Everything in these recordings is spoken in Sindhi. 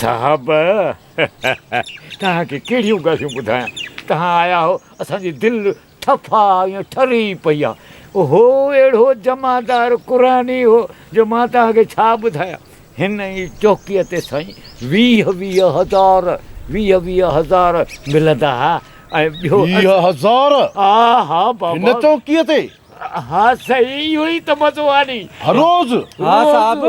صاحب توهان کي ڪهڙيون ڳالهيون ٻڌايان، توهان آيا آهو اسان جي دل ٺڦا ائين ٺري پئي آ. هو اهڙو جمعدار قرآني هو جو مان توهان کي ڇا ٻڌايان. هن ئي چوڪيء تي سائين ويهه ويهه هزار، ويهه ويهه هزار ملندا ها ۽ ٻيو. ويهه هزار؟ ها ها بابا. هن چوڪيء تي؟ ها سائين اهو ئي ته مزو آ ني. هر روز؟ ها صاحب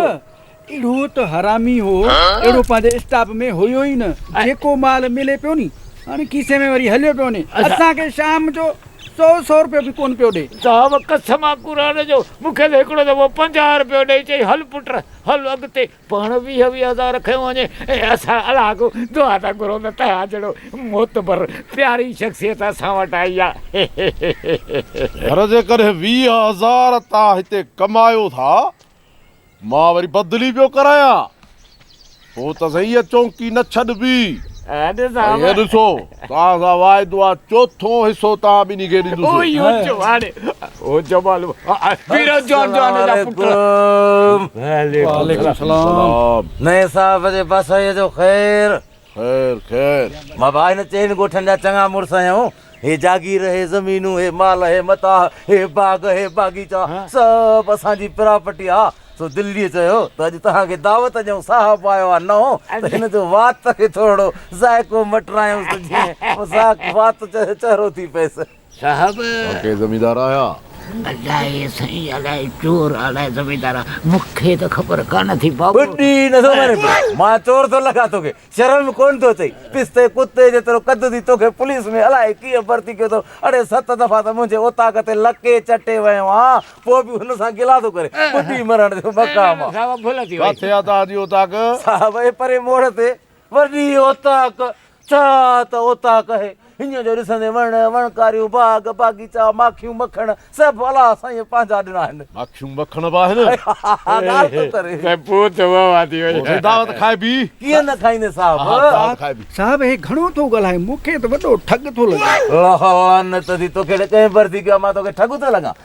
اهڙو ته حرامي هو، اهڙو پنهنجي اسٽاف ۾ هيو ئي نه. جيڪو مال ملي پيو ني، هاڻي کيسي ۾ وري هليو پيو وڃي. اسان کي شام جو سو سو روپيو به ڪونه پيو ڏي. صاحب قسم آ قرآن جو، مون کي ته هڪڙو دفعو 50 روپيو ڏئي چئي هل پٽ هل اڳتي، پاڻ ويهه ويهه هزار کنيو وڃي ۽ اسان الله کان دعا ٿا گهرون ته تنهن جهڙو معتبر پياري شخصيت اسان وٽ آئي آ. يار جيڪڏهن 20 هزار تان هتي ڪمايو ٿا مان وري بدلي پيو ڪرايان، پوء ته سائين اها چونڪي نه ڇڏبي. ۽ هي ڏسو، توهان سان واعدو آ، چوٿون حصو توهان ٻنهي کي ڏيندس. وعليڪم السلام. نئين صاحب جي باسائيء جو خير. خير خير. بابا هن چئن ڳوٺن جا چڱا مڙس آهيون. هي جاگير، هي زمينون، هي مال، هي متاع، هي باغ، هي باغيچا سڀ اسان جي پراپرٽي آ. سو دلڙيء چيو ته اڄ توهان کي دعوت ڏيون، صاحب آيو آ نئون ته هن جو وات کي ٿورڙو ذائقو مٽرايونس ته جيئن وات چهرو ٿي پئيس. صاحب! واقعي زميندار آهيان. الائي سائين الائي چور الائي زميندار آ مون کي ته خبر ڪانه ٿي بابو. ٻڏي نٿو مرين پيو مان چور ٿو لڳان توکي شرم ڪونه ٿو اچئي پستي ڪتي جيترو قد ٿي توکي پوليس ۾ الائي ڪيئن ڀرتي ڪيو اٿو اڙي ست دفعا ته منهنجي اوطاق تي لڪي چٽي ويو آن پوء به هن سان گلا ٿو ڪرين ٻڏي مرڻ جو مقام آ. صاحب ڀل ٿي وئي. ڪاٿي آ توهان جي اوطاق؟ صاحب اي پري موڙ تي وڏي اوطاق، ڇا ته اوطاق آهي، هينئن جو ڏسندين وڻ، وڻڪاريون، باغ، باغيچا، ماکيون، مکڻ سڀ الله سائينء پنهنجا ڏنا آهن. ماکيون مکڻ به آهن؟ ڳالهه ته ڪري. ته پوء ته واهه واهه ٿي وئي. پوء سائين دعوت کائبي. ڪيئن نه کائيندين صاحب. ها دعوت کائبي. صاحب هي گهڻو ٿو ڳالهائي، مون کي ته وڏو ٺڳ ٿو لڳي. لعنت ٿي توکي اهڙي ڪنهن ڀرتي ڪيو آهي، مان توکي ٺڳ ٿو لڳان.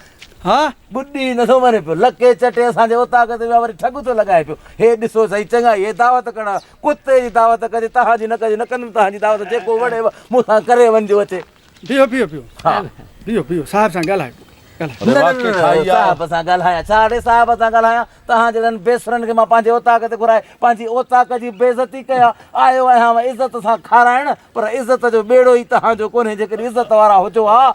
ها؟ ٻڏي نٿو مري پيو، لڪي چٽي اسان جي اوطاق تي ويو آهي وري ٺڳ ٿو لڳائي پيو. هي ڏسو سائين چڱائي، هي دعوت ڪرڻ ڪتي جي دعوت ڪجي تهان جي نه ڪجي نه ڪندم تهان جي دعوت جيڪو وڻيو مون سان ڪري وڃجو اچي. بيهو بيهو بيهو بيهو بيهو صاحب سان ڳالهايو ڳالهايو. نه نه نه صاحب سان ڳالهايان ڇا اڙي صاحب سان ڳالهايان تهان جهڙن بيسرن کي مان پنهنجي اوطاق تي گهرائي پنهنجي اوطاق جي بيعزتي ڪيان آيو آهيان عزت سان کارائڻ پر عزت جو ٻيڙو ئي توهان جو ڪونهي، جيڪڏهن عزت وارا هجو ها.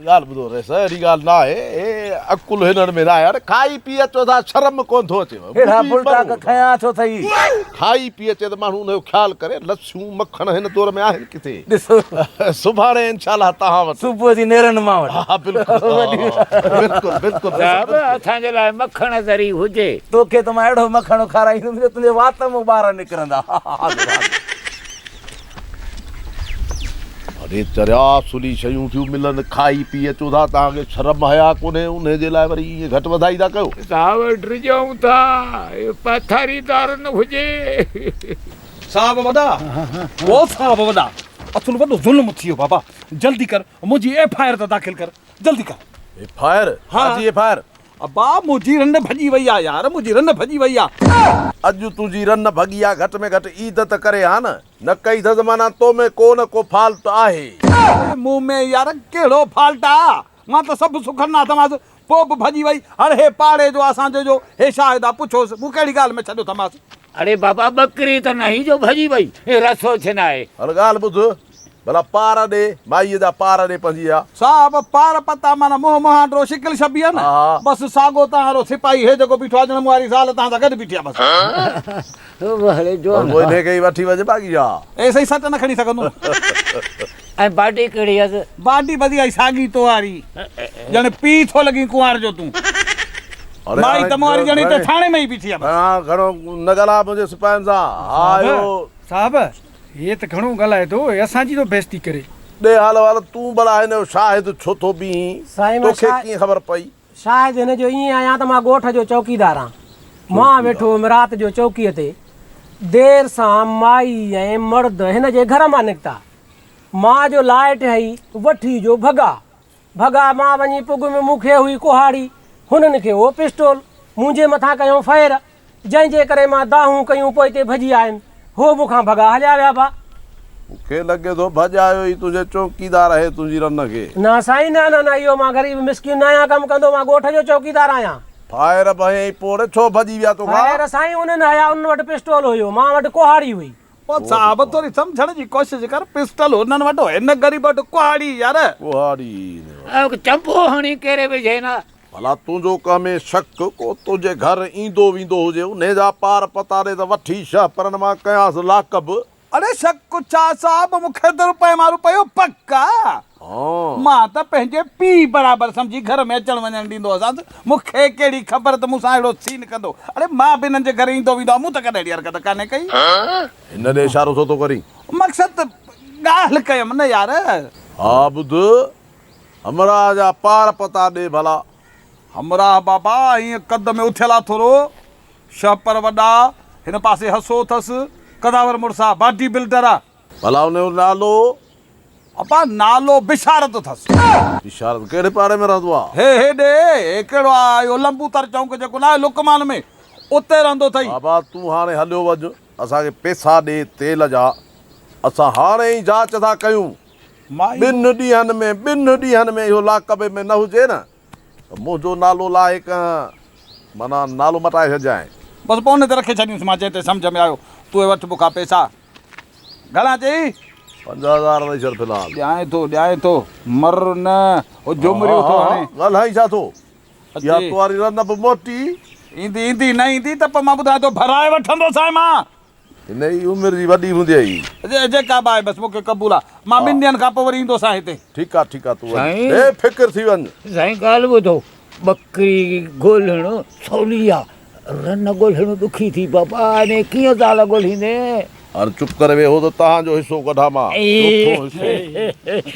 ڳالهه ٻڌو رئيس، اهڙي ڳالهه نه آهي، هي عقل هنن ۾ ناهي، اڙي کائي پي اچو ٿا شرم ڪونه ٿو اچيو. ههڙا بلٽاڪ کنيا ڇو اٿئي؟ کائي پي اچي ته ماڻهو ان جو خيال ڪري، لسيون مکڻ هن دور ۾ آهن ڪٿي؟ ڏسو. سڀاڻي انشاء الله توهان وٽ. صبح جي نيرن مان وٽ. ها بلڪل بلڪل بلڪل. صاحب اسان جي لاء مکڻ ذري هجي. توکي ته مان اهڙو مکڻ کارائيندم جو تنهنجي وات مان ٻار نڪرندا. اڙي چريا اصلي شيون ٿيون ملن کائي پي اچو ٿا توهان کي شرم حيا ڪونهي انهي جي لاء وري ائين گهٽ وڌائي ٿا ڪيو. صاحب ڊڄون ٿا اهو پاٿاريدار نه هجي. صاحب وڏا او صاحب وڏا اصل وڏو ظلم ٿي ويو بابا جلدي ڪر منهنجي ايف I R ته داخل ڪر جلدي ڪر. ايف I R ها جي ايف I R. ابا منهنجي رن ڀڄي وئي آ يار منهنجي رن ڀڄي وئي آ. اڄ تنهنجي رن ڀڳي آ گهٽ ۾ گهٽ عيد ته ڪري ها نه. نه ڪئي اٿس معنيٰ تو ۾ ڪو نه ڪو فالٽ آهي. مون ۾ يار ڪهڙو فالٽ آ مان ته سڀ سکن اٿمانس پوء به ڀڄي وئي هاڻ هي پاڙي جو اسان جو جو هي شاهد آ پڇوس مون ڪهڙي ڳالهه ۾ ڇڏيو اٿمانس. اڙي بابا ٻڪري ته ناهي جو ڀڄي وئي رسو ڇنائي. هل ڳالهه ٻڌ ڀلا پار ڏي مائيء جا پار ڏي پنهنجي ها. صاحب پار پتا معنيٰ منهن مهانڊو شڪل شبيهه نه بس ساڳو تهان رو سپاهي هي جيڪو بيٺو آ ڄڻ مون واري زال تهان سان گڏ بيٺي آ بس. پر پوء انهيء کي ئي وٺي وڃ باقي ها. اي سائين سٽ نه کڻي سگهندو. ۽ باڊي ڪهڙي هيس؟ باڊي بدي آئي ساڳي تو واري ڄڻ پيء ٿو لڳين ڪنوار جو تون. مائي ته مون واري ڄڻ هتي ٿاڻي ۾ ئي بيٺي آ بس. گهڻا گهڻو نه ڳالهاء منهنجي سپاهين سان. ها اهو. صاحب هي ته گهڻو ڳالهائي ٿو، هي اسان جي ٿو بيعزتي ڪري. ڏي حال احوال، تون ڀلا هن جو شاهد ڇو ٿو بيهين؟ سائين مان توکي ڪيئن خبر پئي؟ شاهد هن جو ائين آهيان ته مان ڳوٺ جو چوڪيدار آهيان. مان ويٺو هيم رات جو چوڪيء تي. دير سان مائي ۽ مرد هن جي گهر مان نڪتا. مان جو لائٽ هئي وٺي جو ڀڳا. ڀڳا مان وڃي پڳ ۾ مون کي هئي ڪهاڙي، هنن کي هو پسٽول. منهنجي مٿان ڪيائون فائر. جنهن جي ڪري مان دانهون ڪيون پوئتي ڀڄي آيم. هو مون کان ڀڳا هليا ويا ڀا. مون کي لڳي ٿو ڀڄايو ئي تنهنجي چوڪيدار آهي تنهنجي رن کي. نه سائين نه نه نه اهو مان غريب مسڪين نه آهيان ڪم ڪندو مان ڳوٺ جو چوڪيدار آهيان. فائر به هنيائين پوء ڇو ڀڄي ويا توکان؟ فائر سائين انهن هنيا انهن وٽ پسٽول هيو مان وٽ ڪهاڙي هئي. او صاحب ٿوري سمجهڻ جي ڪوشش ڪر پسٽل هنن وٽ هو هن غريب وٽ ڪهاڙي يار. ڪهاڙي هن وٽ. چنبو هڻي ڪيري وجهين ها. ڀلا تنهنجو ڪنهن ۾ شڪ ڪو تنهنجي گهر ايندو ويندو هجي انهي جا پار پتا ڏي ته وٺي شهپرن مان ڪيانس لاڪب. اڙي شڪ ڇا صاحب مون کي ته روپئي مان روپيو پڪ آ. مان ته پنهنجي پيء برابر سمجهي گهر ۾ اچڻ وڃڻ ڏيندو هوسانس مون کي ڪهڙي خبر ته مون سان اهڙو سين ڪندو. اڙي مان به هنن جي گهر ايندو ويندو آهيان مون ته ڪڏهن اهڙي حرڪت ڪانهي ڪئي. هن ڏي اشارو ڇو ٿو ڪرين؟ مقصد ته ڳالهه ڪيم نه يار. ها ٻڌ همراهه جا پار پتا ڏي ڀلا. همراهه بابا ائين قد ۾ اٿيل آ ٿورو، شهپر وڏا، هن پاسي هسو اٿس، قداور مڙس آ، باڊي بلڊر آ. ڀلا ان جو نالو؟ ابا نالو بشارت اٿس. بشارت ڪهڙي پاڙي ۾ رهندو آ؟ هي هيڏي، هي ڪهڙو آ اهو لمبوتر چونڪ جيڪو ناهي لقمان ۾، اتي رهندو اٿئي. بابا تون هاڻي هليو وڃ، اسان کي پيسا ڏي تيل جا، اسان هاڻي ئي جاچ ٿا ڪيون. ٻن ڏينهن ۾ ٻن ڏينهن ۾ اهو لاڪبي ۾ نه هجي نه ته منهنجو نالو لاهي ڪنهن معنيٰ نالو مٽائي ڇڏجانء. بس پوء ان تي رکي ڇڏيونس مان جنهن تي سمجهه ۾ آيو. تون اهي وٺ مون کان پئسا. گهڻا چئي؟ 5000 ڏئي ڇڏ في الحال. ڏيانء ٿو ڏيانء ٿو. مر نه هو جهومريون ٿو هڻي. ڳالهائين ڇا ٿو؟ اها تواري رن به موٽي. ايندي ايندي نه ايندي ته پوء مان ٻڌايان ٿو ڀرائي وٺندوسانء مان. هن ئي عمر جي وڏي هوندي هئي. جيڪا به آهي بس مون کي قبول آ. مان ٻن ڏينهن کان پوء وري ايندوسانء هتي. ٺيڪ آ ٺيڪ آ تون وڃ بي فڪر ٿي وڃ. سائين ڳالهه ٻڌو ٻڪري ڳولڻ سولي آ رن ڳولڻ ڏکي ٿي بابا اني ڪيئن زال ڳوليندين. هاڻ چپ ڪري ويهو ته توهان جو حصو ڪڍان مان چوٿون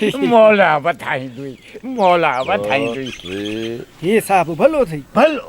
حصو. مولا وڌائيندوئي مولا وڌائيندوئي. هي صاحب ڀلو اٿئي. ڀلو.